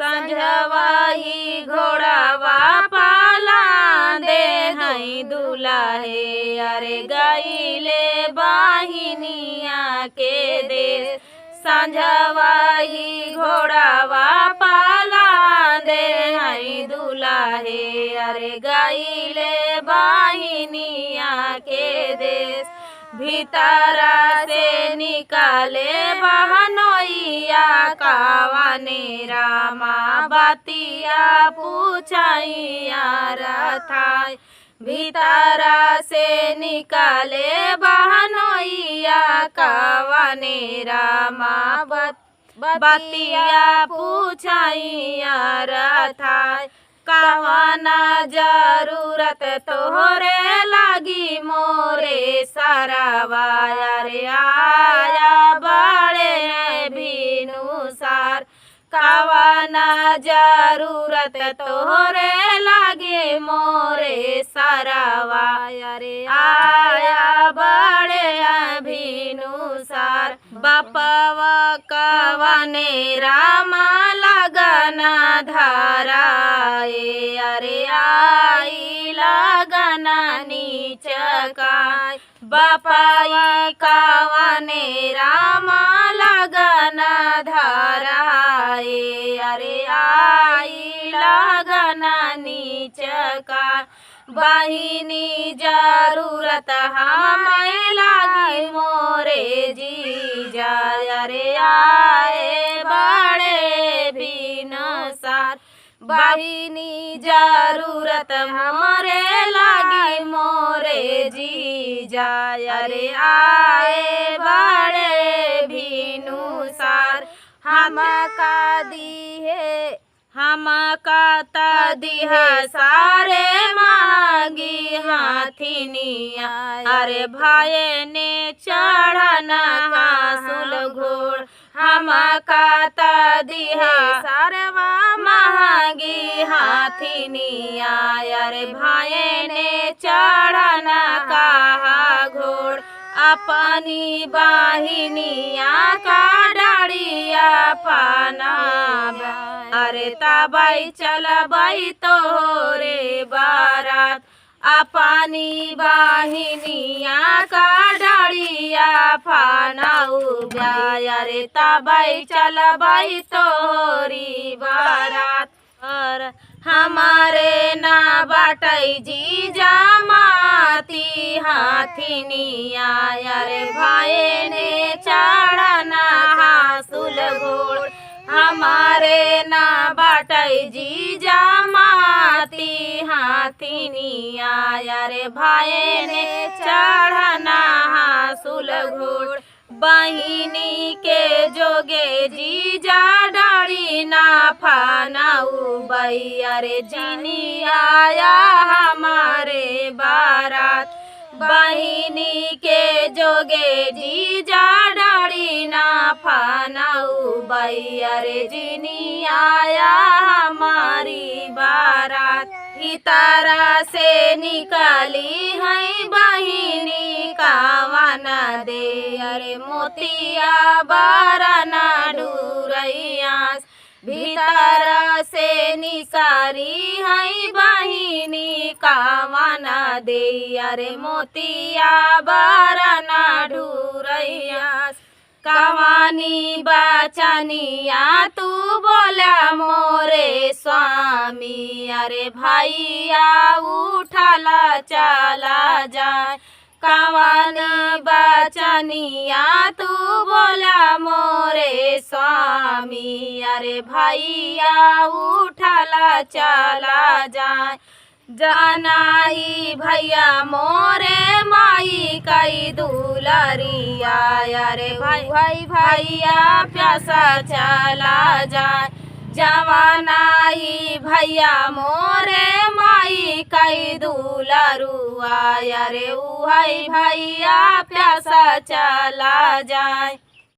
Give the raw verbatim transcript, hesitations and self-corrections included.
संझवा ही घोड़वा पाला दे हई दुलाहे, अरे गईले बहिनिया के देश। संझवा ही घोड़वा पाला दे हई दुलाहे, अरे गईले बहिनिया के देश। भीतरा से निकले बहनोइया, कवने रामा बतिया पूछैया रथाई। भीतरा से निकले बहनोइया, कवने रामा बत-, बतिया पूछैया रथाई। कवना जरूरत तोहरे लागी मोरे सरवा, अरे आया बड़े भिनुसार। कवना जरूरत तोहरे लागी मोरे सरवा, अरे आया बड़े भिनुसार। बपवा कवने रामा लगना धराए, अरे आई लगना नीचकाय। बपई कवने रामा लगना धराए, अरे आई लगना नीचकाय। बहिनी जरूरत हमें लागी मोरे जीजा, अरे आए बड़े भिनुसार। बहिनी जरूरत हमरे लागी मोरे जीजा, अरे आए बड़े भिनुसार। हमका दिहे हमका त दिहे सारे महंगी हाथिनिया, अरे भाई ने चढ़ना हासुल घोड़। हमका त दिहे सारे महंगी हाथिनिया, अरे भाई ने चढ़ना कहा घोड़। अपनी बहिनिया का डरिया पनाब, अरे तबई चलबई तोहरे बारात। अपनी बहिनिया का डरिया पनाउब, अरे तबई चलबई तोहरी बारात। और हमारे ना बाटई जीजा माती हाथिनिया, अरे भाई ने चढ़ना हासुल घोड़। हमारे ना बाटई जीजा माती हाथिनिया, अरे भाई ने चढ़ना हासुल घोड़। बहिनी के जोगे जीजा डाड़ी ना फानाउबई, अरे जिनिया हमारे बारात। बहिनी के जोगे जीजा डाड़ी ना फानाउबई, अरे जिनिया हमारी बारात। भीतरा से निकली है बहिनी कावन दे, अरे मोतिया बरन डूरैयास। भीतरा से निकली है बहिनी कावन दे, अरे मोतिया बरन डूरैयास। कवानी बचनिया तू बोला मोरे स्वामी, अरे भैया उठला चला जाए। कवानी बचनिया तू बोला मोरे स्वामी, अरे भैया उठला चला जाए। जवानाई भैया मोरे माई कई दुलरिया, अरे भाई, भाई भैया प्यासा चला जाए। जवानाई भैया मोरे माई कई दुलरुआ, अरे उहई भैया प्यासा चला जाए।